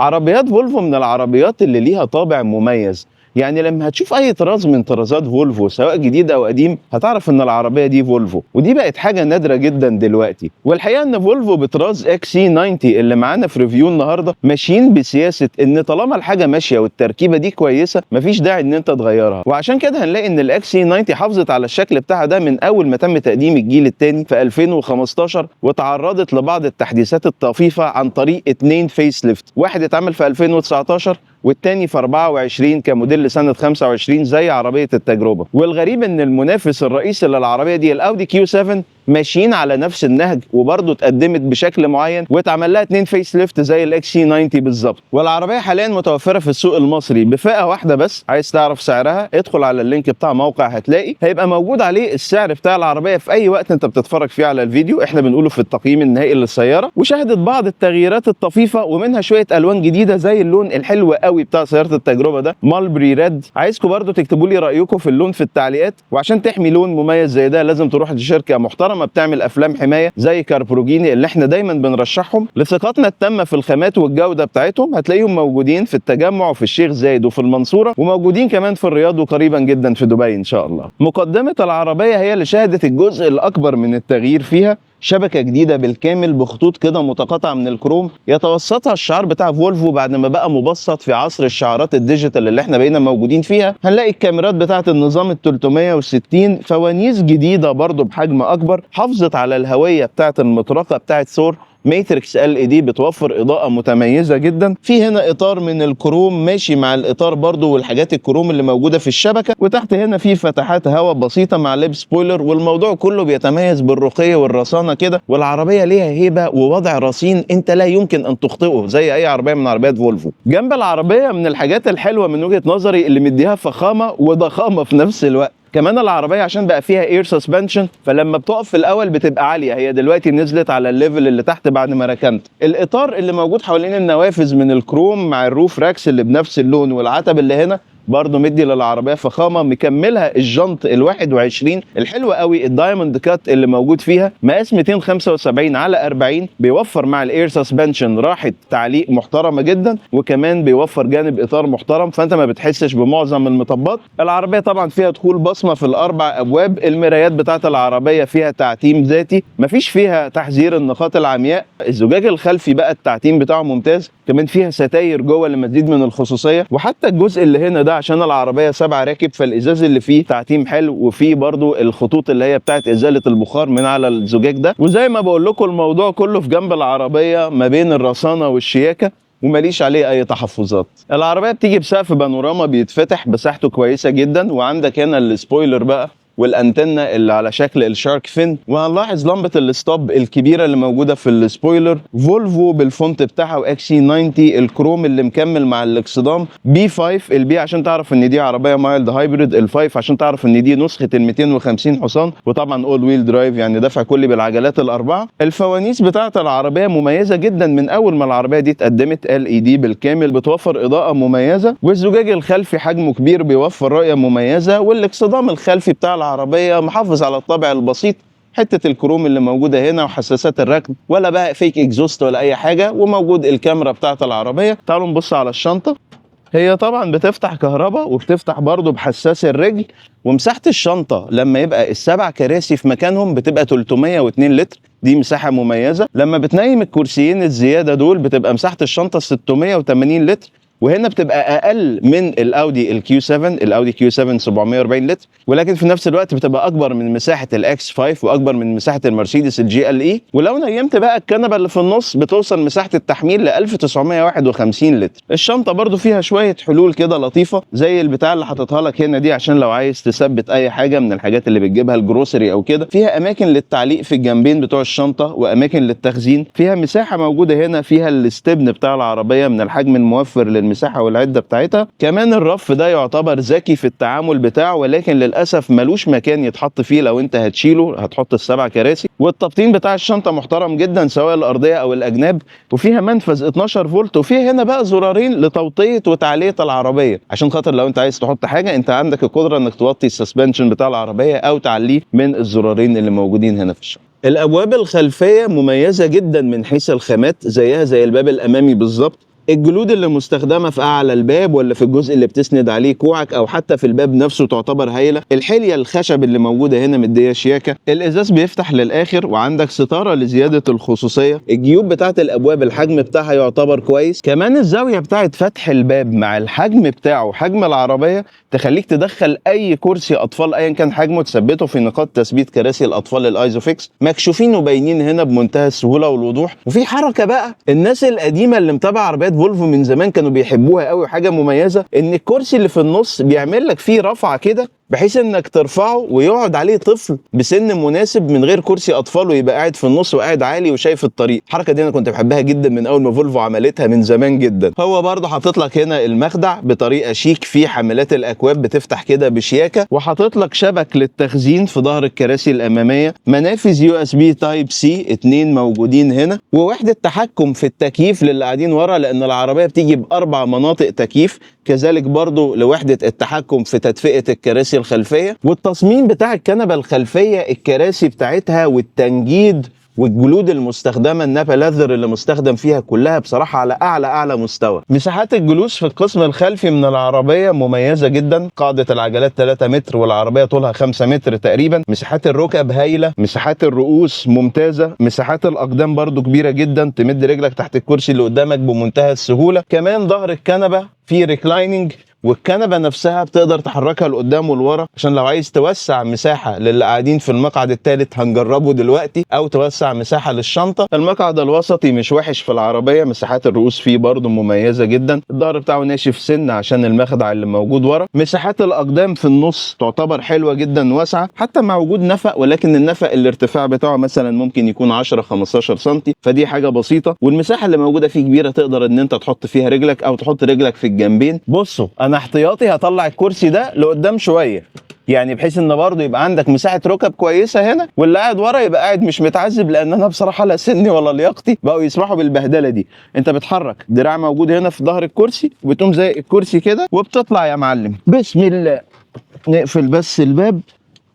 عربيات فولفو من العربيات اللي ليها طابع مميز، يعني لما هتشوف اي طراز من طرازات فولفو سواء جديد او قديم هتعرف ان العربية دي فولفو، ودي بقت حاجة نادرة جدا دلوقتي. والحقيقة ان فولفو بطراز XC90 اللي معانا في review النهارده ماشيين بسياسة ان طالما الحاجة ماشية والتركيبه دي كويسة مفيش داعي ان انت تغيرها. وعشان كده هنلاقي ان ال XC90 حافظت على الشكل بتاعها ده من اول ما تم تقديم الجيل الثاني في 2015، وتعرضت لبعض التحديثات الطفيفة عن طريق 2 facelift، واحد اتعمل في 2019 والتاني في 24 كموديل سنة 25 زي عربية التجربة. والغريب ان المنافس الرئيسي للعربية دي الاودي Q7 ماشيين على نفس النهج، وبرضه اتقدمت بشكل معين واتعمل لها 2 facelift زي ال XC90 بالظبط. والعربية حاليا متوفرة في السوق المصري بفئة واحدة بس. عايز تعرف سعرها؟ ادخل على ال link بتاع موقع، هتلاقي هيبقى موجود عليه السعر بتاع العربية في اي وقت انت بتتفرج فيه على الفيديو، احنا بنقوله في التقييم النهائي للسيارة. وشهدت بعض التغييرات الطفيفة ومنها شوية الوان جديدة زي اللون الحلو قوي بتاع سيارة التجربة ده، mulberry red. عايزكم برضو تكتبوا لي رايكم في اللون في التعليقات، وعشان تحمي لون مميز زي ده لازم تروح لشركة محترمه بتعمل افلام حماية زي كاربروجيني اللي احنا دايما بنرشحهم لثقتنا التامة في الخامات والجودة بتاعتهم. هتلاقيهم موجودين في التجمع وفي الشيخ زايد وفي المنصوره، وموجودين كمان في الرياض وقريبا جدا في دبي ان شاء الله. مقدمه العربية هي اللي شهدت الجزء الاكبر من التغيير فيها، شبكة جديدة بالكامل بخطوط كده متقاطعه من الكروم يتوسطها الشعار بتاع فولفو بعد ما بقى مبسط في عصر الشعارات ال digital اللي احنا بقينا موجودين فيها. هنلاقي الكاميرات بتاعه النظام ال 360، فوانيس جديدة برضو بحجم اكبر حافظت على الهوية بتاعه المطرقة بتاعه ثور، matrix LED بتوفر اضاءه متميزة جدا. في هنا اطار من الكروم ماشي مع الاطار برضو والحاجات الكروم اللي موجودة في الشبكه، وتحت هنا في فتحات هواء بسيطة مع lip spoiler. والموضوع كله بيتميز بالرقي والرصانه كده، والعربية ليها هيبة ووضع رصين انت لا يمكن ان تخطئه زي اي عربية من عربيات فولفو. جنب العربية من الحاجات الحلوة من وجهه نظري اللي مديها فخامة وضخامه في نفس الوقت، كمان العربية عشان بقى فيها air suspension فلما بتقف في الاول بتبقى عالية، هي دلوقتي نزلت على ال level اللي تحت بعد ما ركنت. الاطار اللي موجود حوالين النوافذ من الكروم مع ال roof racks اللي بنفس اللون والعتب اللي هنا برضه مدي للعربية فخامة. مكملها الجنط ال 21 الحلو قوي ال diamond cut اللي موجود فيها مقاس 275 على 40، بيوفر مع ال air suspension راحة تعليق محترمه جدا، وكمان بيوفر جانب اطار محترم فانت ما بتحسش بمعظم المطبات. العربية طبعا فيها دخول بصمة في الاربع ابواب، المرايات بتاعه العربية فيها تعتيم ذاتي، مفيش فيها تحذير النقاط العمياء. الزجاج الخلفي بقى التعتيم بتاعه ممتاز، كمان فيها ستاير جوه لمزيد من الخصوصية. وحتى الجزء اللي هنا ده عشان العربية 7 راكب فالازاز اللي فيه تعتيم حلو، وفيه برضو الخطوط اللي هي بتاعت ازالة البخار من على الزجاج ده. وزي ما بقول لكم الموضوع كله في جنب العربية ما بين الرصانه والشياكه، ومليش عليه اي تحفظات. العربية بتيجي بسقف بانوراما بيتفتح مساحته كويسة جدا، وعندك هنا ال spoiler بقى والانتنه اللي على شكل ال shark fin، وهنلاحظ لمبة ال stop الكبيرة اللي موجودة في ال spoiler، فولفو بال font بتاعها و XC90 الكروم اللي مكمل مع الاكسدام، B5 ال B عشان تعرف ان دي عربية mild hybrid، ال5 عشان تعرف ان دي نسخه ال 250 حصان، وطبعا all wheel drive يعني دفع كلي بالعجلات الاربعة. الفوانيس بتاعه العربية مميزة جدا من اول ما العربية دي اتقدمت، LED بالكامل بتوفر اضاءه مميزة، والزجاج الخلفي حجمه كبير بيوفر رؤية مميزة، والاكسدام الخلفي بتاع العربية محافظ على الطابع البسيط، حتة الكروم اللي موجودة هنا وحساسات الركن، ولا بقى fake exhaust ولا اي حاجه، وموجود الكاميرا بتاعه العربية. تعالوا نبص على الشنطة. هي طبعا بتفتح كهرباء وبتفتح برضو بحساس الرجل. ومساحة الشنطة لما يبقى السبع كراسي في مكانهم بتبقى 302 لتر، دي مساحة مميزة. لما بتنيم الكرسيين الزيادة دول بتبقى مساحة الشنطة 680 لتر، وهنا بتبقى اقل من الاودي ال Q7، الاودي Q7 740 لتر، ولكن في نفس الوقت بتبقى اكبر من مساحة ال X5 واكبر من مساحة المرسيدس ال GLE. ولو نيمت بقى الكنبة اللي في النص بتوصل مساحة التحميل ل 1951 لتر. الشنطة برضو فيها شوية حلول كده لطيفة زي البتاع اللي حاططها لك هنا دي، عشان لو عايز تثبت اي حاجة من الحاجات اللي بتجيبها ال grocery او كده. فيها اماكن للتعليق في الجنبين بتوع الشنطة واماكن للتخزين، فيها مساحة موجودة هنا، فيها الاستبن بتاع العربية من الحجم الموفر للمساحه والعدة بتاعتها. كمان الرف ده يعتبر ذكي في التعامل بتاعه، ولكن للاسف ملوش مكان يتحط فيه، لو انت هتشيله هتحط السبع كراسي. والتبطين بتاع الشنطة محترم جدا سواء الارضية او الاجناب، وفيها منفذ 12 فولت، وفيها هنا بقى زرارين لتوطيه وتعليه العربية عشان خاطر لو انت عايز تحط حاجة انت عندك القدرة انك توطي ال suspension بتاع العربية او تعليه من الزرارين اللي موجودين هنا في الشنطة. الابواب الخلفية مميزة جدا من حيث الخامات، زيها زي الباب الامامي بالظبط. الجلود اللي مستخدمة في اعلى الباب ولا في الجزء اللي بتسند عليه كوعك او حتى في الباب نفسه تعتبر هايلة. الحلية الخشب اللي موجودة هنا مديه شياكه. الازاز بيفتح للاخر، وعندك ستارة لزيادة الخصوصية. الجيوب بتاعت الابواب الحجم بتاعها يعتبر كويس. كمان الزاوية بتاعت فتح الباب مع الحجم بتاعه حجم العربية تخليك تدخل اي كرسي اطفال ايا كان حجمه، تثبته في نقاط تثبيت كراسي الاطفال ال ISOFIX، مكشوفين وباينين هنا بمنتهى السهولة والوضوح. وفي حركة بقى الناس القديمة اللي متابعه عربيات فولفو من زمان كانوا بيحبوها قوي، وحاجه مميزة ان الكرسي اللي في النص بيعمل لك فيه رفعه كده بحيث انك ترفعه ويقعد عليه طفل بسن مناسب من غير كرسي اطفال، ويبقى قاعد في النص وقاعد عالي وشايف الطريق. الحركة دي انا كنت بحبها جدا من اول ما فولفو عملتها من زمان جدا. هو برضه حاطط لك هنا المخدع بطريقة شيك، في حاملات الاكواب بتفتح كده بشياكه، وحاطط لك شبك للتخزين في ظهر الكراسي الامامية، منافذ USB Type C 2 موجودين هنا، ووحده تحكم في التكييف للي قاعدين ورا لان العربية بتيجي باربع مناطق تكييف، كذلك برضو لوحدة التحكم في تدفئة الكراسي الخلفية. والتصميم بتاع الكنبة الخلفية، الكراسي بتاعتها والتنجيد والجلود المستخدمة ال nappa leather اللي مستخدم فيها كلها بصراحة على اعلى اعلى مستوى. مساحات الجلوس في القسم الخلفي من العربية مميزة جدا، قاعدة العجلات 3 متر والعربية طولها 5 متر تقريبا. مساحات الركب هايلة، مساحات الرؤوس ممتازة، مساحات الاقدام برضو كبيرة جدا، تمد رجلك تحت الكرسي اللي قدامك بمنتهى السهولة. كمان ظهر الكنبة فيه reclining، والكنبه نفسها بتقدر تحركها لقدام ولورا عشان لو عايز توسع مساحة للي قاعدين في المقعد الثالث هنجربه دلوقتي، او توسع مساحة للشنطه. المقعد الوسطي مش وحش في العربية، مساحات الرؤوس فيه برضو مميزة جدا، الظهر بتاعه ناشف سن عشان المخدع اللي موجود ورا. مساحات الاقدام في النص تعتبر حلوة جدا واسعة حتى مع وجود نفق، ولكن النفق الارتفاع بتاعه مثلا ممكن يكون 10 15 سم، فدي حاجة بسيطة. والمساحة اللي موجودة فيه كبيرة تقدر ان انت تحط فيها رجلك او تحط رجلك في الجنبين. بصوا انا احتياطي هطلع الكرسي ده لقدام شوية، يعني بحيث ان برضه يبقى عندك مساحة ركب كويسة هنا، واللي قاعد ورا يبقى قاعد مش متعذب، لان انا بصراحة لا سني ولا لياقتي بقوا يسمحوا بالبهدله دي. انت بتحرك دراع موجود هنا في ظهر الكرسي وبتقوم زي الكرسي كده وبتطلع يا معلم. بسم الله، نقفل بس الباب،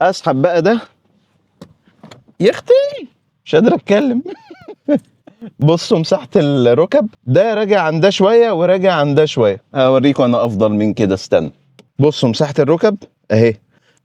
اسحب بقى ده يا اختي مش قادر اتكلم. بصوا مساحة الركب، ده راجع عن ده شوية وراجع عن ده شوية، هوريكم انا افضل من كده، استنى. بصوا مساحة الركب اهي،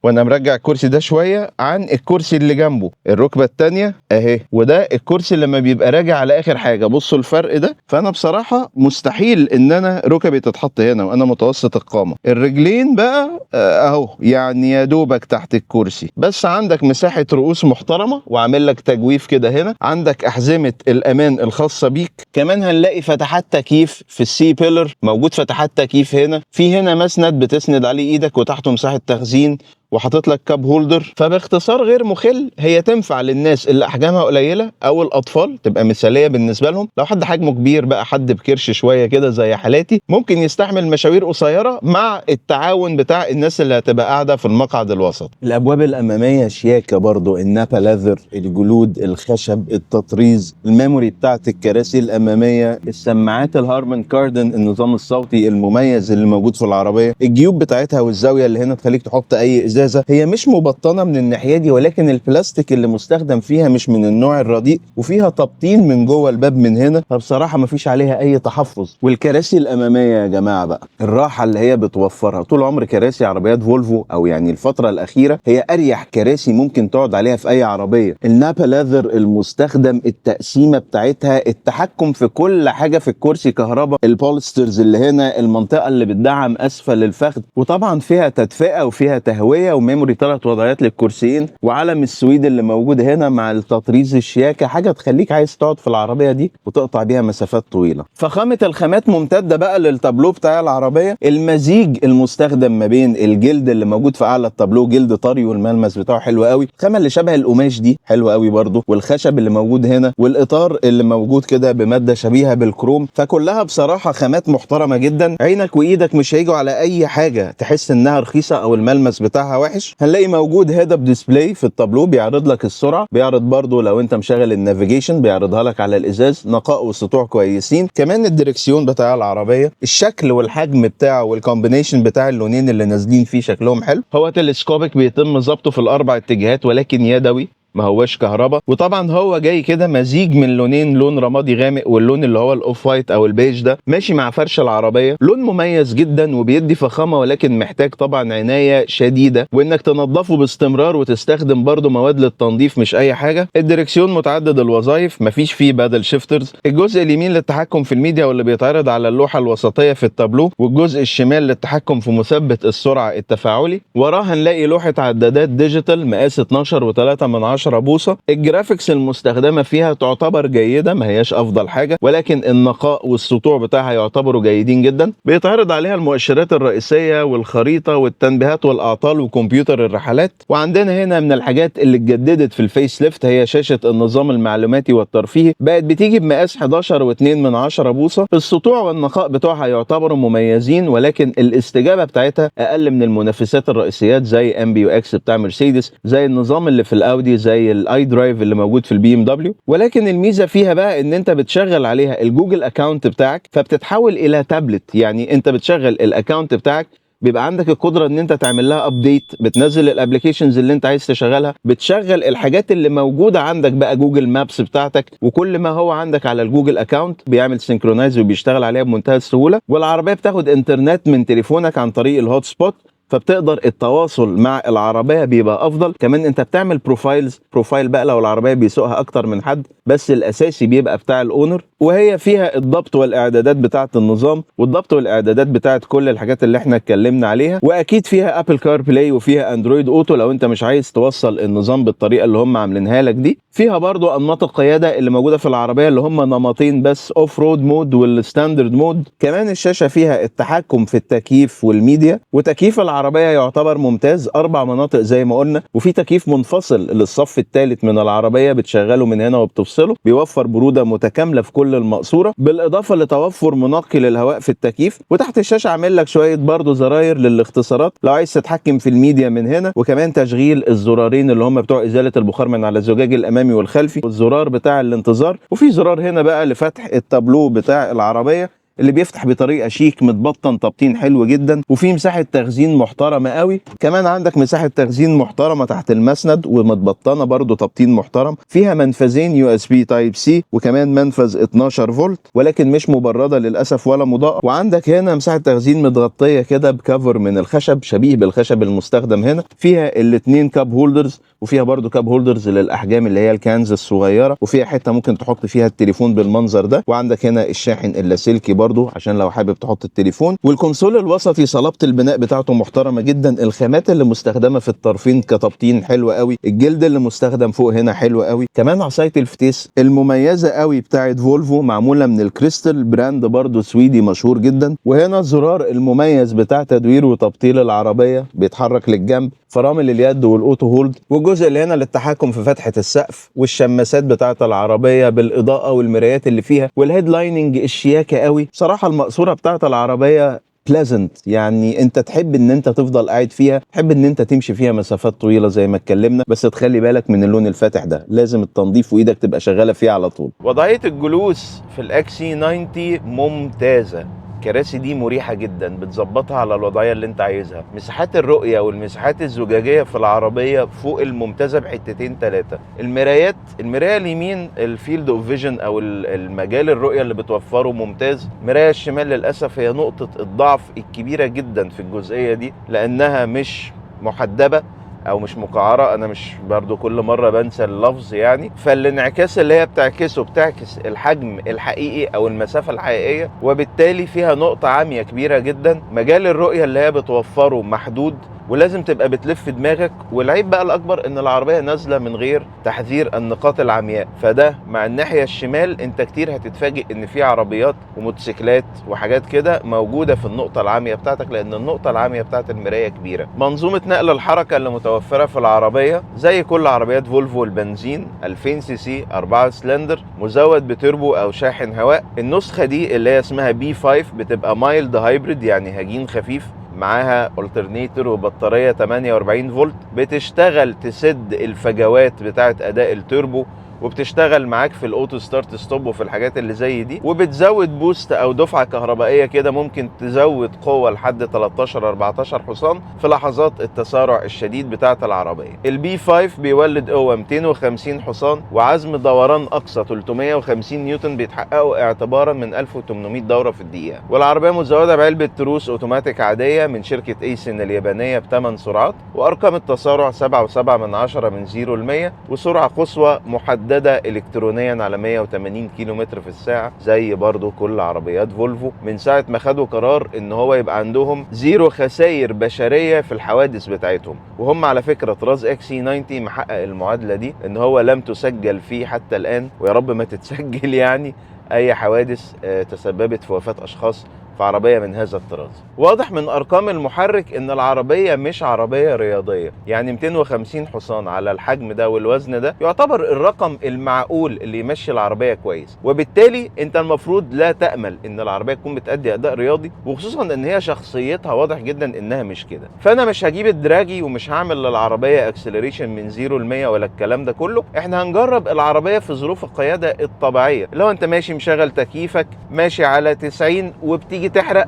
وانا مرجع الكرسي ده شوية عن الكرسي اللي جنبه، الركبة التانية اهي، وده الكرسي لما بيبقى راجع على اخر حاجة. بصوا الفرق ده. فانا بصراحة مستحيل ان انا ركبي تتحط هنا وانا متوسط القامة. الرجلين بقى اهو، يعني يا دوبك تحت الكرسي، بس عندك مساحة رؤوس محترمه، وعامل لك تجويف كده هنا، عندك احزمة الامان الخاصة بيك. كمان هنلاقي فتحات تكييف في ال C pillar، موجود فتحات تكييف هنا، في هنا مسند بتسند عليه ايدك وتحته مساحة تخزين، وحاطط لك cup holder. فباختصار غير مخل، هي تنفع للناس اللي احجامها قليله او الاطفال، تبقى مثاليه بالنسبة لهم. لو حد حجمه كبير بقى، حد بكرش شوية كده زي حالاتي، ممكن يستحمل مشاوير قصيرة مع التعاون بتاع الناس اللي هتبقى قاعدة في المقعد الوسط. الابواب الامامية شياكه برضو، ال nappa leather، الجلود، الخشب، التطريز، ال memory بتاعت الكراسي الامامية، السماعات ال Harman Kardon، النظام الصوتي المميز اللي موجود في العربية، الجيوب بتاعتها والزاويه اللي هنا تخليك تحط اي ازازة. هي مش مبطنه من الناحية دي، ولكن البلاستيك اللي مستخدم فيها مش من النوع الرديء، وفيها تبطين من جوه الباب من هنا، فبصراحة مفيش عليها اي تحفظ. والكراسي الامامية يا جماعة بقى، الراحة اللي هي بتوفرها طول عمر كراسي عربيات فولفو، او يعني الفترة الاخيرة، هي اريح كراسي ممكن تقعد عليها في اي عربية. ال nappa leather المستخدم، التقسيمه بتاعتها، التحكم في كل حاجة في الكرسي كهرباء، ال bolsters اللي هنا، المنطقة اللي بتدعم اسفل الفخذ، وطبعا فيها تدفئه وفيها تهوية و memory 3 وضعيات للكرسيين، وعلم السويد اللي موجود هنا مع التطريز الشياكه، حاجة تخليك عايز تقعد في العربية دي وتقطع بيها مسافات طويلة. فخامة الخامات ممتدة بقى للتابلو بتاع العربية، المزيج المستخدم ما بين الجلد اللي موجود في اعلى التابلو، جلد طري والملمس بتاعه حلو قوي، الخامة اللي شبه القماش دي حلوة قوي برضو، والخشب اللي موجود هنا، والاطار اللي موجود كده بمادة شبيهه بالكروم، فكلها بصراحة خامات محترمه جدا. عينك وايدك مش هيجوا على اي حاجة تحس انها رخيصة او الملمس بتاعها وحش. هنلاقي موجود head up display في التابلو بيعرض لك السرعة، بيعرض برضو لو انت مشغل ال navigation بيعرضها لك على الازاز، نقاء وسطوع كويسين. كمان الدركسيون بتاع العربية، الشكل والحجم بتاعه وال combination بتاع اللونين اللي نازلين فيه شكلهم حلو. هو telescopic بيتم ظبطه في الاربع اتجاهات ولكن يدوي. ما هواش كهرباء. وطبعا هو جاي كده مزيج من لونين، لون رمادي غامق واللون اللي هو ال off white او البيج ده، ماشي مع فرش العربية. لون مميز جدا وبيدي فخامه، ولكن محتاج طبعا عناية شديدة وانك تنظفه باستمرار وتستخدم برضو مواد للتنظيف مش اي حاجة. الدركسيون متعدد الوظائف، مفيش فيه paddle shifters. الجزء اليمين للتحكم في الميديا واللي بيتعرض على اللوحة الوسطية في التابلو، والجزء الشمال للتحكم في مثبت السرعة التفاعلي. وراه هنلاقي لوحة عدادات digital مقاس 12.3 من 10 بوصه. ال graphics المستخدمة فيها تعتبر جيدة، ما هياش افضل حاجة، ولكن النقاء والسطوع بتاعها يعتبروا جيدين جدا. بيتعرض عليها المؤشرات الرئيسية والخريطه والتنبيهات والاعطال وكمبيوتر الرحلات. وعندنا هنا من الحاجات اللي اتجددت في ال facelift هي شاشة النظام المعلوماتي والترفيهي، بقت بتيجي بمقاس 11.2 من 10 بوصه. السطوع والنقاء بتوعها يعتبروا مميزين، ولكن الاستجابة بتاعتها اقل من المنافسات الرئيسيات زي MBUX بتاع مرسيدس، زي النظام اللي في الاودي، زي ال iDrive اللي موجود في البي ام دبليو. ولكن الميزة فيها بقى ان انت بتشغل عليها ال Google account بتاعك، فبتتحول الى تابلت. يعني انت بتشغل ال account بتاعك، بيبقى عندك القدرة ان انت تعمل لها update، بتنزل ال applications اللي انت عايز تشغلها، بتشغل الحاجات اللي موجودة عندك بقى، Google Maps بتاعتك وكل ما هو عندك على ال Google account بيعمل synchronize وبيشتغل عليها بمنتهى السهولة. والعربية بتاخد انترنت من تليفونك عن طريق ال hotspot، فبتقدر التواصل مع العربية بيبقى افضل. كمان انت بتعمل profiles، profile بقى لو العربية بيسوقها اكتر من حد، بس الاساسي بيبقى بتاع ال owner. وهي فيها الضبط والاعدادات بتاعه النظام والضبط والاعدادات بتاعه كل الحاجات اللي احنا اتكلمنا عليها، واكيد فيها Apple CarPlay وفيها Android Auto لو انت مش عايز توصل النظام بالطريقة اللي هم عاملينها لك دي. فيها برضو انماط القيادة اللي موجودة في العربية اللي هم نمطين بس، off road mode وال standard mode. كمان الشاشة فيها التحكم في التكييف والميديا، وتكييف العربية يعتبر ممتاز، اربع مناطق زي ما قلنا، وفي تكييف منفصل للصف الثالث من العربية بتشغله من هنا وبتفصله، بيوفر برودة متكاملة في كل المقصوره، بالاضافة لتوفر منقي للهواء في التكييف. وتحت الشاشة عامل لك شوية برضو زراير للاختصارات لو عايز تتحكم في الميديا من هنا، وكمان تشغيل الزرارين اللي هم بتوع ازالة البخار من على الزجاج الامامي والخلفي، والزرار بتاع الانتظار. وفي زرار هنا بقى لفتح التابلو بتاع العربية اللي بيفتح بطريقة شيك، متبطن تبطين حلو جدا، وفي مساحة تخزين محترمه قوي. كمان عندك مساحة تخزين محترمه تحت المسند ومتبطنه برضو تبطين محترم. فيها منفذين USB Type C وكمان منفذ 12 فولت، ولكن مش مبرده للاسف ولا مضاءة. وعندك هنا مساحة تخزين متغطيه كده ب cover من الخشب شبيه بالخشب المستخدم هنا. فيها الاثنين cup holders، وفيها برضو cup holders للاحجام اللي هي ال cans الصغيره، وفيها حتة ممكن تحط فيها التليفون بالمنظر ده. وعندك هنا الشاحن اللاسلكي برضو عشان لو حابب تحط التليفون. وال console الوسطي صلابة البناء بتاعته محترمه جدا، الخامات اللي مستخدمة في الطرفين كتبطين حلوة قوي، الجلد اللي مستخدم فوق هنا حلو قوي. كمان عصاية الفتيس المميزة قوي بتاعت فولفو معمولة من الكريستال، brand برضو سويدي مشهور جدا. وهنا الزرار المميز بتاع تدوير وتبطيل العربية بيتحرك للجنب، فرامل اليد وال auto hold، والجزء اللي هنا للتحكم في فتحه السقف والشماسات بتاعه العربية بالاضاءة والمرايات اللي فيها وال head lining الشياكه قوي. صراحة المقصورة بتاعه العربية pleasant، يعني انت تحب ان انت تفضل قاعد فيها، تحب ان انت تمشي فيها مسافات طويلة زي ما اتكلمنا، بس تخلي بالك من اللون الفاتح ده، لازم التنظيف وايدك تبقى شغالة فيه على طول. وضعية الجلوس في ال XC90 ممتازة، الكراسي دي مريحة جدا، بتظبطها على الوضعية اللي انت عايزها. مساحات الرؤية والمساحات الزجاجية في العربية فوق الممتازة بحتتين ثلاثة. المرايات، المراية اليمين ال field of vision او المجال الرؤية اللي بتوفره ممتاز. مراية الشمال للأسف هي نقطة الضعف الكبيرة جدا في الجزئية دي، لأنها مش محدبة او مش مقعره، انا مش برضو كل مرة بنسى اللفظ يعني. فالانعكاس اللي هي بتعكسه بتعكس الحجم الحقيقي او المسافة الحقيقيه، وبالتالي فيها نقطة عامية كبيرة جدا. مجال الرؤية اللي هي بتوفره محدود ولازم تبقى بتلف دماغك. والعيب بقى الاكبر ان العربية نازله من غير تحذير النقاط العمياء، فده مع الناحية الشمال انت كتير هتتفاجئ ان في عربيات وموتوسيكلات وحاجات كده موجودة في النقطة العامية بتاعتك، لان النقطة العامية بتاعت المراية كبيره. منظومة نقل الحركة اللي متوفرة في العربية زي كل عربيات فولفو البنزين، 2000 سي سي 4 سلندر، مزود بتربو او شاحن هواء. النسخة دي اللي هي اسمها B5 بتبقى mild hybrid، يعني هجين خفيف، معاها alternator وبطاريه 48 فولت، بتشتغل تسد الفجوات بتاعه اداء التوربو وبتشتغل معاك في ال auto start stop وفي الحاجات اللي زي دي، وبتزود boost او دفعه كهربائية كده ممكن تزود قوة لحد 13 14 حصان في لحظات التسارع الشديد بتاعه العربية. ال B5 بيولد قوة 250 حصان وعزم دوران اقصى 350 نيوتن بيتحققوا اعتبارا من 1800 دوره في الدقيقة. والعربية مزوده بعلبه تروس اوتوماتيك عادية من شركة ايسن اليابانية ب8 سرعات، وارقام التسارع 7.7 من 10 من 0 ل 100، وسرعة قصوى محددة الكترونيا على 180 كيلو متر في الساعة، زي برضو كل عربيات فولفو من ساعة ما خدوا قرار ان هو يبقى عندهم zero خسائر بشرية في الحوادث بتاعتهم. وهم على فكرة طراز XC90 محقق المعادلة دي، ان هو لم تسجل فيه حتى الان، ويا رب ما تتسجل يعني اي حوادث تسببت في وفاه اشخاص في عربية من هذا الطراز. واضح من ارقام المحرك ان العربية مش عربية رياضية، يعني 250 حصان على الحجم ده والوزن ده يعتبر الرقم المعقول اللي يمشي العربية كويس، وبالتالي انت المفروض لا تامل ان العربية تكون بتأدي اداء رياضي، وخصوصا ان هي شخصيتها واضح جدا انها مش كده. فانا مش هجيب الدراجي ومش هعمل للعربية acceleration من 0 ل 100 ولا الكلام ده كله، احنا هنجرب العربية في ظروف القيادة الطبيعية، اللي هو انت ماشي مشغل تكييفك ماشي على 90 وبتيجي تحرق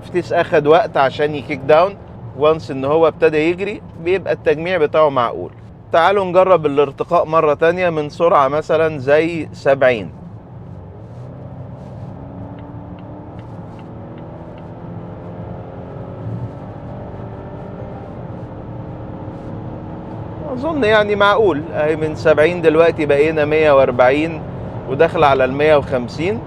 فتيس، اخد وقت عشان ي kick down، once ان هو ابتدى يجري بيبقى التجميع بتاعه معقول. تعالوا نجرب الارتقاء مرة تانية من سرعة مثلا زي 70. اظن يعني معقول، اهي من 70 دلوقتي بقينا 140 وداخل على ال 150.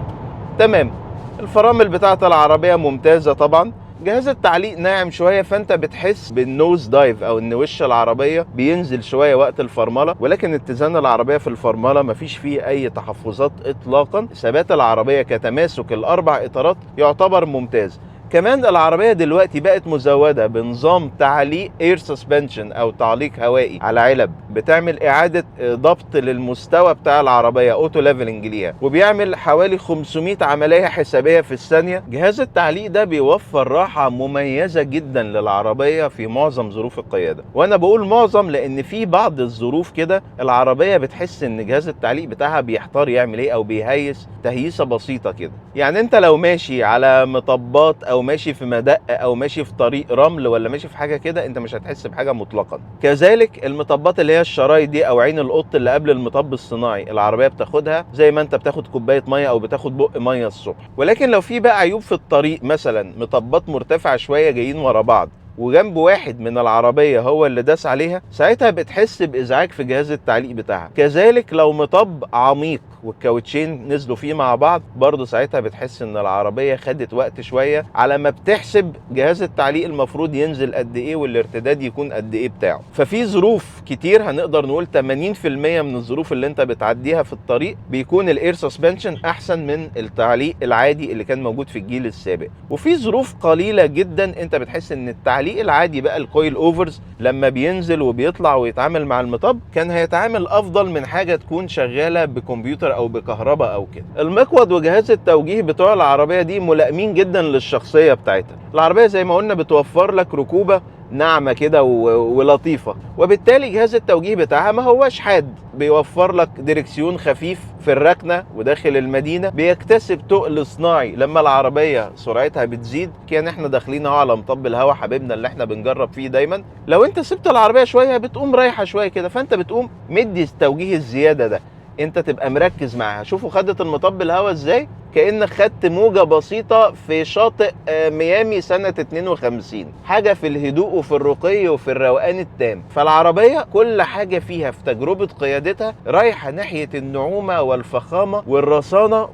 تمام. الفرامل بتاعت العربية ممتازة طبعا، جهاز التعليق ناعم شوية فانت بتحس بال nose dive او ان وش العربية بينزل شوية وقت الفرملة، ولكن اتزان العربية في الفرملة مفيش فيه اي تحفظات اطلاقا. ثبات العربية كتماسك الاربع اطارات يعتبر ممتاز. كمان العربية دلوقتي بقت مزودة بنظام تعليق air suspension او تعليق هوائي على علب، بتعمل اعادة ضبط للمستوى بتاع العربية auto leveling ليها، وبيعمل حوالي 500 عملية حسابية في الثانية. جهاز التعليق ده بيوفر راحة مميزة جدا للعربية في معظم ظروف القيادة، وانا بقول معظم لان في بعض الظروف كده العربية بتحس ان جهاز التعليق بتاعها بيحتار يعمل ايه او بيهيس تهييسة بسيطة كده. يعني انت لو ماشي على مطبات او ماشي في مدق او ماشي في طريق رمل ولا ماشي في حاجة كده، انت مش هتحس بحاجة مطلقا. كذلك المطبات اللي هي الشرايط دي او عين القط اللي قبل المطب الصناعي، العربية بتاخدها زي ما انت بتاخد كوباية مية او بتاخد بق مية الصبح. ولكن لو في بقى عيوب في الطريق، مثلا مطبات مرتفعة شوية جايين ورا بعض وجنب واحد من العربية هو اللي داس عليها، ساعتها بتحس بإزعاج في جهاز التعليق بتاعها. كذلك لو مطب عميق والكاوتشين نزلوا فيه مع بعض، برضه ساعتها بتحس ان العربية خدت وقت شوية على ما بتحسب جهاز التعليق المفروض ينزل قد ايه والارتداد يكون قد ايه بتاعه. ففي ظروف كتير هنقدر نقول 80% من الظروف اللي انت بتعديها في الطريق بيكون ال air suspension احسن من التعليق العادي اللي كان موجود في الجيل السابق، وفي ظروف قليلة جدا انت بتحس ان التعليق العادي بقى ال coil overs لما بينزل وبيطلع ويتعامل مع المطب كان هيتعامل افضل من حاجة تكون شغالة بكمبيوتر او بكهرباء او كده. المقود وجهاز التوجيه بتوع العربية دي ملائمين جدا للشخصية بتاعتها. العربية زي ما قلنا بتوفر لك ركوبه ناعمة كده ولطيفة، وبالتالي جهاز التوجيه بتاعها ما هواش حاد، بيوفر لك دركسيون خفيف في الركنه وداخل المدينة، بيكتسب تقل صناعي لما العربية سرعتها بتزيد. كان احنا داخلين اهو على مطب الهوا حبيبنا اللي احنا بنجرب فيه دايما، لو انت سبت العربية شوية بتقوم رايحة شوية كده، فانت بتقوم مدي التوجيه الزيادة ده، انت تبقى مركز معاها. شوفوا خدت المطب الهوا ازاي، كأنك خدت موجة بسيطة في شاطئ ميامي سنة 52، حاجة في الهدوء وفي الرقي وفي الروقان التام. فالعربية كل حاجة فيها في تجربة قيادتها رايحة ناحية النعومة والفخامة والرصانة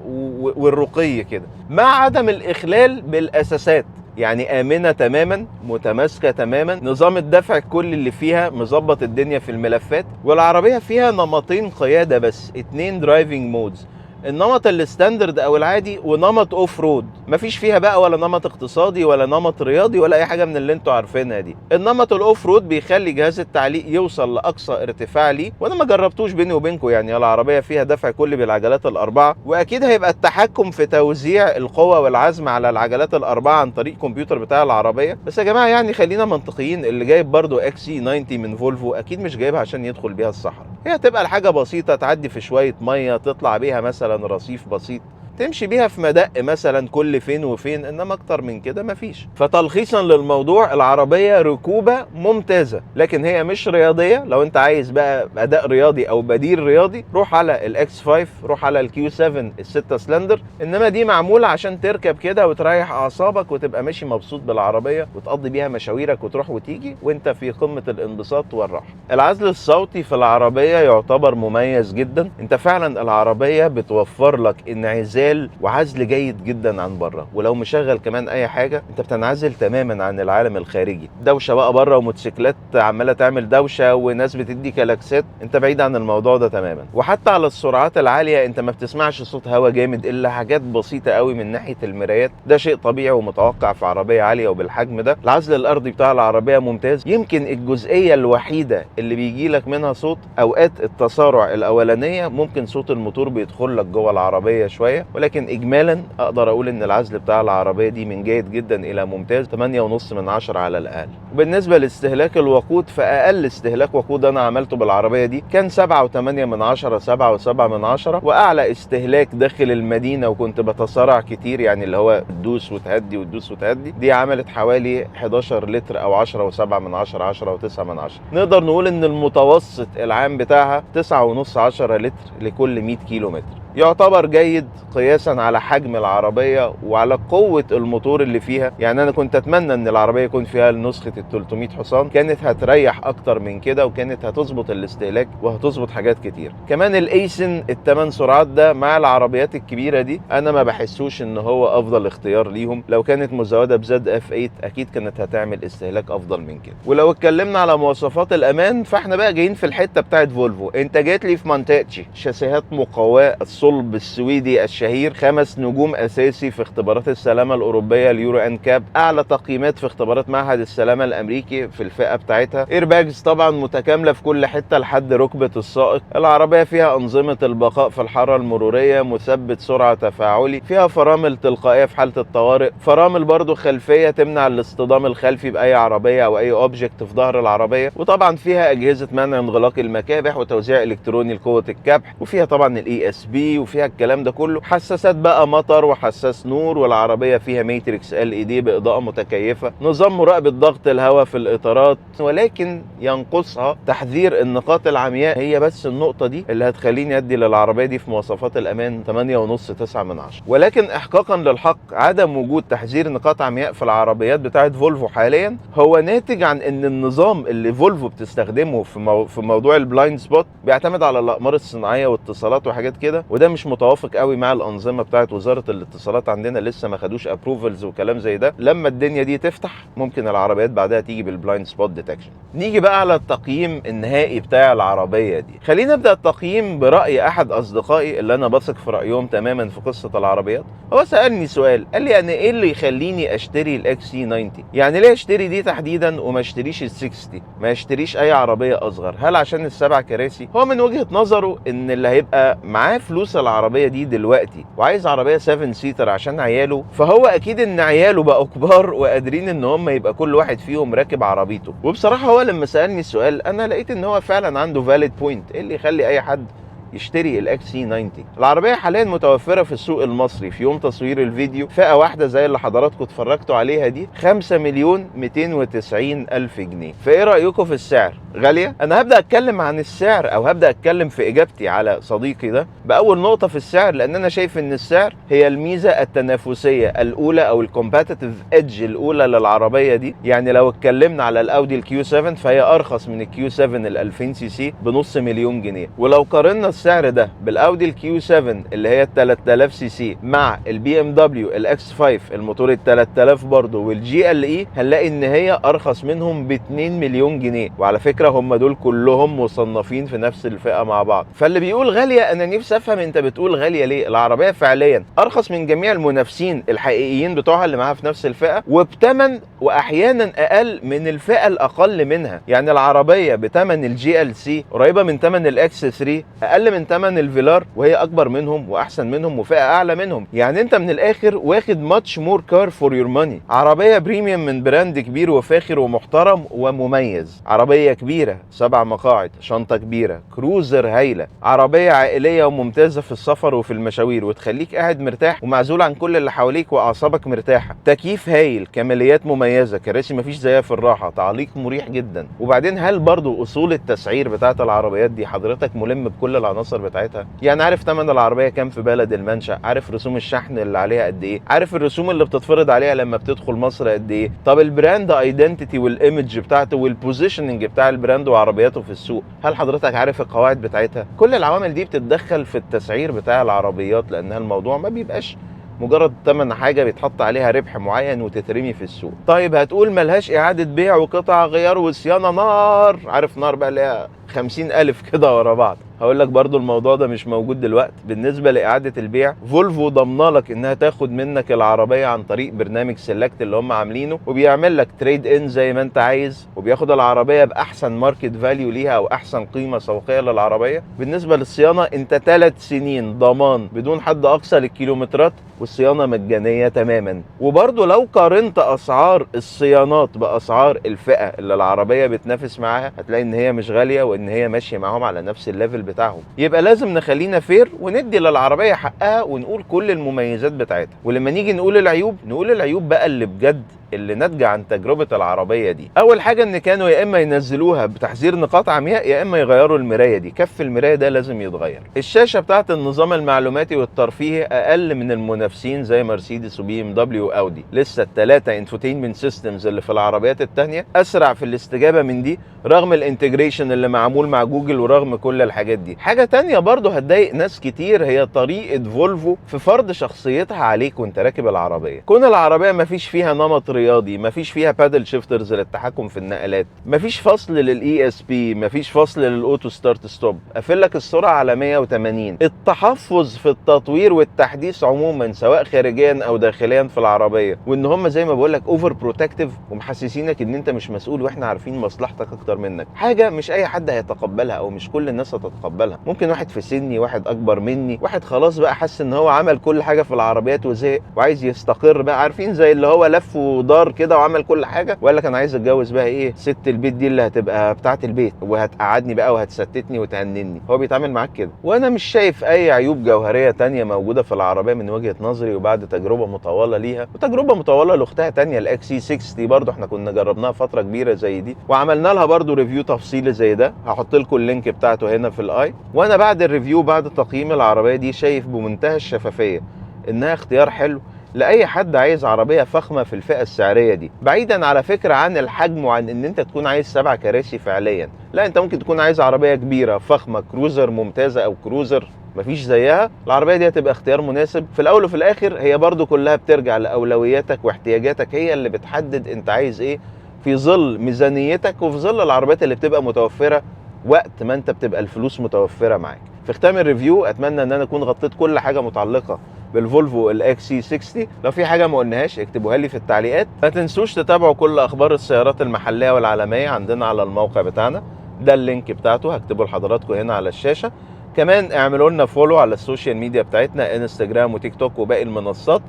والرقي كده، مع عدم الإخلال بالأساسات. يعني آمنة تماما، متماسكة تماما، نظام الدفع كل اللي فيها مظبط الدنيا في الملفات. والعربية فيها نمطين قيادة بس، 2 driving modes، النمط ال standard او العادي ونمط off road. مفيش فيها بقى ولا نمط اقتصادي ولا نمط رياضي ولا اي حاجة من اللي انتوا عارفينها دي. النمط ال off road بيخلي جهاز التعليق يوصل لاقصى ارتفاع ليه، وانا ما جربتوش بيني وبينكم، يعني العربية فيها دفع كلي بالعجلات الاربعة، واكيد هيبقى التحكم في توزيع القوة والعزم على العجلات الاربعة عن طريق كمبيوتر بتاع العربيه. بس يا جماعة يعني خلينا منطقيين، اللي جايب برضو XC 90 من فولفو اكيد مش جايبها عشان يدخل بيها الصحراء. هي هتبقى الحاجة بسيطه، تعدي في شوية ميه، تطلع بيها مثلا رصيف بسيط، تمشي بيها في مدق مثلا كل فين وفين، انما اكتر من كده مفيش. فتلخيصا للموضوع، العربية ركوبه ممتازة لكن هي مش رياضيه. لو انت عايز بقى اداء رياضي او بديل رياضي روح على ال X5، روح على ال Q7 الستة سلندر، انما دي معمولة عشان تركب كده وتريح اعصابك وتبقى ماشي مبسوط بالعربية وتقضي بيها مشاويرك وتروح وتيجي وانت في قمة الانبساط والراحه. العزل الصوتي في العربية يعتبر مميز جدا، انت فعلا العربية بتوفر لك انعزال وعزل جيد جدا عن بره، ولو مشغل كمان اي حاجة انت بتنعزل تماما عن العالم الخارجي. دوشه بقى بره وموتوسيكلات عماله تعمل دوشه وناس بتدي كلاكسات، انت بعيد عن الموضوع ده تماما. وحتى على السرعات العالية انت ما بتسمعش صوت هوا جامد الا حاجات بسيطة قوي من ناحية المرايات، ده شيء طبيعي ومتوقع في عربية عالية وبالحجم ده. العزل الارضي بتاع العربية ممتاز، يمكن الجزئية الوحيدة اللي بيجي لك منها صوت اوقات التسارع الاولانية، ممكن صوت الموتور بيدخل لك جوه العربية شوية، ولكن اجمالا اقدر اقول ان العزل بتاع العربية دي من جيد جدا الى ممتاز، 8.5 من 10 على الاقل. وبالنسبة لاستهلاك الوقود، فاقل استهلاك وقود انا عملته بالعربية دي كان 7.8 من 10، 7.7 من 10، واعلى استهلاك داخل المدينة وكنت بتسارع كتير، يعني اللي هو تدوس وتهدي وتدوس وتهدي، دي عملت حوالي 11 لتر او 10.7 من 10، 10.9 من 10. نقدر نقول ان المتوسط العام بتاعها 9.5 10 لتر لكل 100 كيلو متر، يعتبر جيد قياسا على حجم العربية وعلى قوة الموتور اللي فيها. يعني انا كنت اتمنى ان العربية يكون فيها نسخة ال 300 حصان، كانت هتريح اكتر من كده وكانت هتظبط الاستهلاك وهتظبط حاجات كتير. كمان ال Aisin الثمان سرعات ده مع العربيات الكبيرة دي انا ما بحسوش ان هو افضل اختيار ليهم. لو كانت مزودة ب ZF 8 اكيد كانت هتعمل استهلاك افضل من كده. ولو اتكلمنا على مواصفات الامان فاحنا بقى جايين في الحتة بتاعت فولفو، انت جيت لي في منطقتي. شاسيهات مقواه، الصلب السويدي الشهير، 5 نجوم اساسي في اختبارات السلامة الاوروبية ال Euro NCAP، اعلى تقييمات في اختبارات معهد السلامة الامريكي في الفئة بتاعتها، airbags طبعا متكاملة في كل حتة لحد ركبه السائق. العربية فيها انظمة البقاء في الحارة المرورية، مثبت سرعة تفاعلي، فيها فرامل تلقائية في حاله الطوارئ، فرامل برضو خلفية تمنع الاصطدام الخلفي باي عربية او اي object في ظهر العربية، وطبعا فيها اجهزة منع انغلاق المكابح وتوزيع الكتروني لقوه الكبح، وفيها طبعا ال ESP وفيها الكلام ده كله، حساسات بقى مطر وحساس نور، والعربية فيها matrix LED باضاءه متكيفه، نظام مراقبة ضغط الهواء في الاطارات. ولكن ينقصها تحذير النقاط العمياء، هي بس النقطة دي اللي هتخليني ادي للعربية دي في مواصفات الامان 8.5 9 من 10. ولكن احقاقا للحق عدم وجود تحذير نقاط عمياء في العربيات بتاعت فولفو حاليا هو ناتج عن ان النظام اللي فولفو بتستخدمه في موضوع ال blind spot بيعتمد على الاقمار الصناعية واتصالات وحاجات كده، وده مش متوافق قوي مع الانظمة بتاعت وزارة الاتصالات عندنا، لسه ما خدوش approvals وكلام زي ده. لما الدنيا دي تفتح ممكن العربيات بعدها تيجي بال blind spot detection. نيجي بقى على التقييم النهائي بتاع العربية دي. خلينا نبدا التقييم براي احد اصدقائي اللي انا بثق في رايهم تماما في قصة العربيات. هو سالني سؤال، قال لي انا ايه اللي يخليني اشتري ال XC 90؟ يعني ليه اشتري دي تحديدا وما اشتريش ال 60، ما اشتريش اي عربية اصغر؟ هل عشان السبع كراسي؟ هو من وجهه نظره ان اللي هيبقى معاه فلوس العربية دي دلوقتي وعايز عربية 7 seater عشان عياله، فهو اكيد ان عياله بقوا كبار وقادرين ان هم يبقى كل واحد فيهم راكب عربيته. وبصراحة هو لما سالني السؤال انا لقيت ان هو فعلا عنده valid point. ايه اللي يخلي اي حد يشتري ال XC 90؟ العربية حاليا متوفرة في السوق المصري في يوم تصوير الفيديو فئة واحدة زي اللي حضراتكم اتفرجتوا عليها دي، 5 مليون 290 الف جنيه. فايه رايكم في السعر؟ غالية؟ انا هبدا اتكلم عن السعر او هبدا اتكلم في اجابتي على صديقي ده باول نقطة في السعر، لان انا شايف ان السعر هي الميزة التنافسية الاولى او ال competitive edge الاولى للعربية دي. يعني لو اتكلمنا على الاودي ال Q 7 فهي ارخص من ال Q 7 ال 2000 سي سي بنص مليون جنيه، ولو قارنا السعر ده بالاودي ال Q 7 اللي هي ال 3000 سي سي مع ال BMW ال X 5 الموتور ال 3000 برضه وال GLE، هنلاقي ان هي ارخص منهم ب 2 مليون جنيه. وعلى فكرة فكرة هم دول كلهم مصنفين في نفس الفئة مع بعض. فاللي بيقول غالية، انا نفسي افهم انت بتقول غالية ليه؟ العربية فعليا ارخص من جميع المنافسين الحقيقيين بتوعها اللي معاها في نفس الفئة، وبتمن واحيانا اقل من الفئة الاقل منها. يعني العربية بتمن ال GLC قريبه من تمن ال X3، اقل من تمن الفيلار، وهي اكبر منهم واحسن منهم وفئه اعلى منهم. يعني انت من الاخر واخد much more car for your money. عربية premium من brand كبير وفاخر ومحترم ومميز، عربية كبيرة، 7 مقاعد، شنطه كبيرة، cruiser هايلة، عربية عائلية وممتازة في السفر وفي المشاوير، وتخليك قاعد مرتاح ومعزول عن كل اللي حواليك واعصابك مرتاحة، تكييف هايل، كماليات مميزة، كراسي مفيش زيها في الراحة، تعليق مريح جدا. وبعدين هل برضو اصول التسعير بتاعت العربيات دي حضرتك ملم بكل العناصر بتاعتها؟ يعني عارف ثمن العربية كام في بلد المنشأ؟ عارف رسوم الشحن اللي عليها قد ايه؟ عارف الرسوم اللي بتتفرض عليها لما بتدخل مصر قد ايه؟ طب ال brand identity وال image بتاعته وال positioning بتاع ال brand وعربياته في السوق، هل حضرتك عارف القواعد بتاعتها؟ كل العوامل دي بتتدخل في التسعير بتاع العربيات، لانها الموضوع ما بيبقاش مجرد تمن حاجة بيتحط عليها ربح معين وتترمي في السوق. طيب هتقول ملهاش اعاده بيع وقطع غيار وصيانة نار، عارف نار بقى اللي هي 50,000 كده ورا بعض. هقول لك برضو الموضوع ده مش موجود دلوقتي. بالنسبة لاعادة البيع، فولفو ضمنه لك انها تاخد منك العربية عن طريق برنامج Select اللي هم عاملينه، وبيعمل لك trade in زي ما انت عايز، وبياخد العربية باحسن market value ليها او احسن قيمة سوقيه للعربية. بالنسبة للصيانه، انت 3 سنين ضمان بدون حد اقصى للكيلومترات، والصيانه مجانية تماما. وبرضو لو قارنت اسعار الصيانات باسعار الفئة اللي العربية بتنافس معاها، هتلاقي ان هي مش غالية وان هي ماشية معاهم على نفس ال level بتاعهم. يبقى لازم نخلينا fair وندي للعربية حقها ونقول كل المميزات بتاعتها، ولما نيجي نقول العيوب نقول العيوب بقى اللي بجد اللي ناتجة عن تجربه العربية دي. اول حاجة ان كانوا يا اما ينزلوها بتحذير نقاط عمياء، يا اما يغيروا المراية دي، كف المراية ده لازم يتغير. الشاشة بتاعت النظام المعلوماتي والترفيهي اقل من المنافسين زي مرسيدس وبي ام دبليو واودي. لسه الثلاثة infotainment systems اللي في العربيات الثانية اسرع في الاستجابة من دي، رغم ال integration اللي معمول مع جوجل ورغم كل الحاجات دي. حاجة تانية برضو هتضايق ناس كتير، هي طريقه فولفو في فرض شخصيتها عليك وانت راكب العربية. كون العربية مفيش فيها نمط رياضي، مفيش فيها paddle shifters للتحكم في النقلات، مفيش فصل لل ESP، مفيش فصل لل auto start stop، قافل لك السرعة على 180. التحفظ في التطوير والتحديث عموما سواء خارجيا او داخليا في العربيه، وان هم زي ما بقول لك over protective ومحسسينك ان انت مش مسؤول واحنا عارفين مصلحتك اكتر منك. حاجة مش اي حد هيتقبلها او مش كل الناس هتتقبلها. ممكن واحد في سني، واحد اكبر مني، واحد خلاص بقى حس ان هو عمل كل حاجة في العربيات وزهق وعايز يستقر بقى، عارفين زي اللي هو لف ودار كده وعمل كل حاجة وقال لك انا عايز اتجوز بقى ايه ست البيت دي اللي هتبقى بتاعه البيت وهتقعدني بقى وهتستتني وتهنني. هو بيتعامل معاك كده. وانا مش شايف اي عيوب جوهرية تانية موجودة في العربية من وجهه نظري، وبعد تجربه مطولة ليها وتجربه مطولة لاختها تانية ال XC60، برضو احنا كنا جربناها فترة كبيرة زي دي وعملنا لها برضو review تفصيلي زي ده، هحط لكم ال link بتاعته هنا في ال i. وانا بعد ال review بعد تقييم العربية دي شايف بمنتهى الشفافية انها اختيار حلو لاي حد عايز عربية فخمة في الفئة السعرية دي، بعيدا على فكرة عن الحجم وعن ان انت تكون عايز 7 كراسي فعليا. لا، انت ممكن تكون عايز عربية كبيرة فخمه، cruiser ممتازة او cruiser مفيش زيها، العربية دي هتبقى اختيار مناسب. في الاول وفي الاخر هي برضو كلها بترجع لاولوياتك واحتياجاتك، هي اللي بتحدد انت عايز ايه في ظل ميزانيتك وفي ظل العربيات اللي بتبقى متوفرة وقت ما انت بتبقى الفلوس متوفرة معاك. في ختام ال review اتمنى ان انا اكون غطيت كل حاجة متعلقه بالفولفو ال XC60. لو في حاجة ما قلناهاش اكتبوها لي في التعليقات. ما تنسوش تتابعوا كل اخبار السيارات المحلية والعالمية عندنا على الموقع بتاعنا، ده ال link بتاعته هكتبه لحضراتكم هنا على الشاشة. كمان اعملوا لنا follow على ال social media بتاعتنا، انستجرام وتيك توك وباقي المنصات،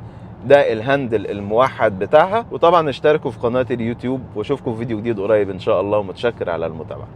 ده ال handle الموحد بتاعها. وطبعا اشتركوا في قناة اليوتيوب، واشوفكم في فيديو جديد قريب ان شاء الله، ومتشكر على المتابعة.